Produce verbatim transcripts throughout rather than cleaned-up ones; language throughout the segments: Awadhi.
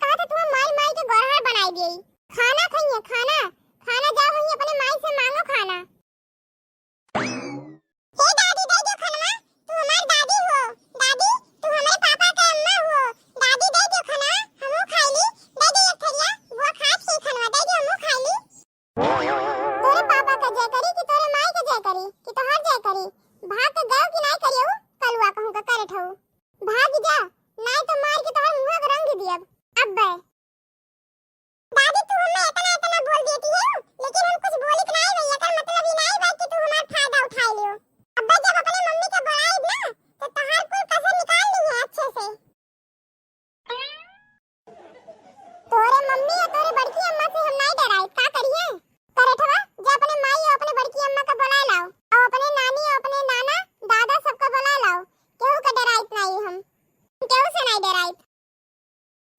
कहत है, तुम्हार माई, माई के गोरहर बनाई दिए। खाना खइए, खाना, खाना जाओ, वहीं अपने माई से मांगो खाना। हे दादी, दे दो खनवा, तू हमार दादी हो। दादी, तू हमरे पापा के अम्मा हो। दादी, दे दो खनवा, हमहू खाई ली। दे दो एक थरिया, वो खात ही खनवा, दे दो, हमहू खाई ली। तोरे पापा का जय करी कि तोरे माई का जय करी कि तोहार जय करी? भाग के गयो कि नाई करियो, कलुआ कहूँ का करे ठऊ। भाग जा, नाई तो मार के तोहार मुँह के रंग दियब। अब्बे। दादी, तू हमें इतना, इतना बोल देती है, लेकिन हम कुछ बोलित नाई भई, एकर मतलब ई नाई बा कि तू हमार फायदा उठाई लियो। अब्बे जब अपने मम्मी के बोलाइब ना, तो तोहार कुल कसर निकाल ली है अच्छे से। तोरे मम्मी और तोरे बड़की अम्मा से हम नाई डराइब, का करिए? करेठवा, जा अपने माई और अपने बड़की अम्मा का बोलाए लाओ, और अपने नानी और अपने नाना, दादा सबका बोलाए लाओ। केहू का डराइत नाई हम, केहू से नाई डराइत।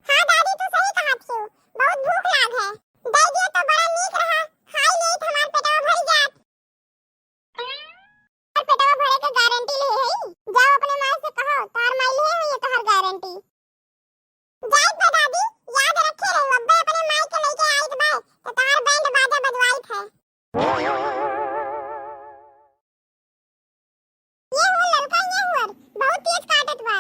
हाँ दादी, तू सही कहत हो, बहुत भूख लाग है। दे दिए तो बड़ा नीक रहा, खाई लेत हमार पेटवा भर जात। हमार पेटवा भरे के गारंटी ले है, जाओ अपने माई से कहो, तार माई ले है ये तोहर गारंटी। जाइत बा दादी, याद रखे रहो, अब्बे अपने माई के लेके आइत बा, तो तोहर बैंड बाजा बजवाइत है। ये हो ललका, ये हुअर, बहुत तेज काटत बा।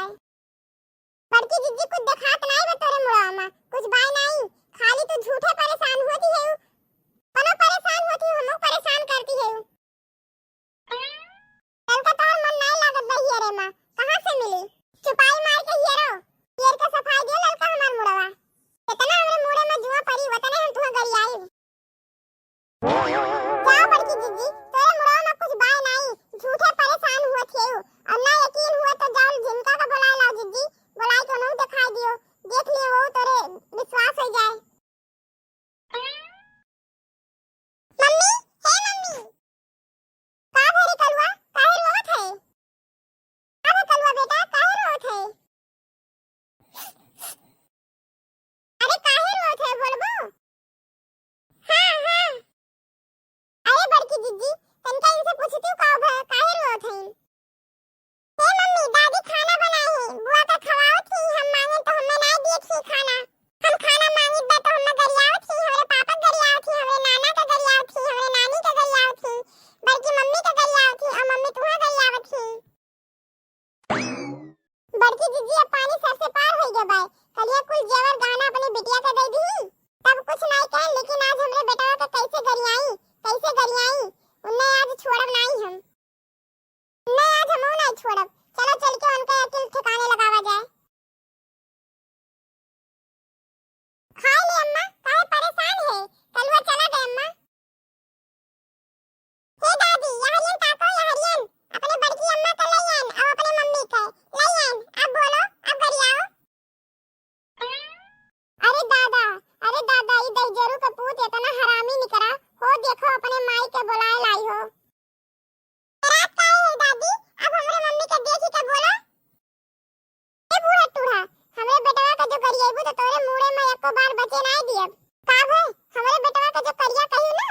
बड़की जिज्जी, कुछ देखात नाई बा तोरे मुड़वा मा, कुछ बाय नाई, खाली तू झूठे परेशान होती है। कनो परेशान होती, हमहू परेशान करती है। ललका, तोहर मन नाई लागत बा हियरे मा, कहाँ से मिली? चुपाई मार के हियरो, हियर के सफाई दियो ललका हमार मुड़वा। जितना हमरे मुड़े मा जुआ पड़ी, वतने हम तुहा गरियाई। जाओ बड़की जिज्जी, तोरे मुड़वा मा कुछ बाय नाई, झूठे परेशान हुआ थे। और ना यकीन हुआ तो जाओ जिनका का बुलाए लाओ जिज्जी, बुलाए के उन्हों दिखाई दियो, देख लियो वो तोरे विश्वास हो जाए। मम्मी, हे मम्मी, का भरे कलुआ, काहे रोवत है? का भरे कलुआ बेटा, काहे रोवत है? अरे काहे रोवत है, बोलबो? हाँ, हाँ। अरे बड़की जिज्जी, तनिका इनसे पूछती हूँ का भ-, काहे रोवत है? हे मम्मी, दादी खाना बनाए है, बुआ का खवावत ही, हम मांगे तो हमें ना दिए थी खाना। हम खाना मांगित बा तो हमें गरियावत ही, हमरे पापा गरियावत ही, हमरे नाना का गरियावत ही, हमरे नानी का गरियावत ही, बड़की मम्मी का गरियावत ही, और मम्मी तुहा गरियावत ही। बड़की जिज्जी, अब पानी सर से पार होई गए बाय। कलिया कुल जेवर गहना अपने बिटिया के दे दी, तब कुछ नाई कहे, लेकिन आज हमरे बेटवा के कैसे गरियाई, कैसे गरियाई, उन्हें आज छोड़ब नाई हम। नहीं, आज हमहू नहीं छोड़ब। चलो, चल के उनका अकिल ठिकाने लगावा जाए। खाए ले अम्मा, काहे परेशान है? कलुआ चला गए अम्मा। हे दादी, यहरियन ताको, यहरियन। अपने बड़की अम्मा का ले आन, और अपने मम्मी का ले आन। अब बोलो, अब गरियाओ। अरे दादा, अरे दादा, ई दहिजरू के पूत इतना हरामी निकरा हो, देखो अपने माई के बुलाए लाई हो। रात का है दादी, अब हमरे मम्मी के देखी के बोलो। ए बूढ़ा टूढ़ा, हमरे बेटवा के जो गरियेबू तो तोरे मुड़े मा एको बार बचे नाई दियब। का भे, हमरे बेटवा के जो करिया कही ना,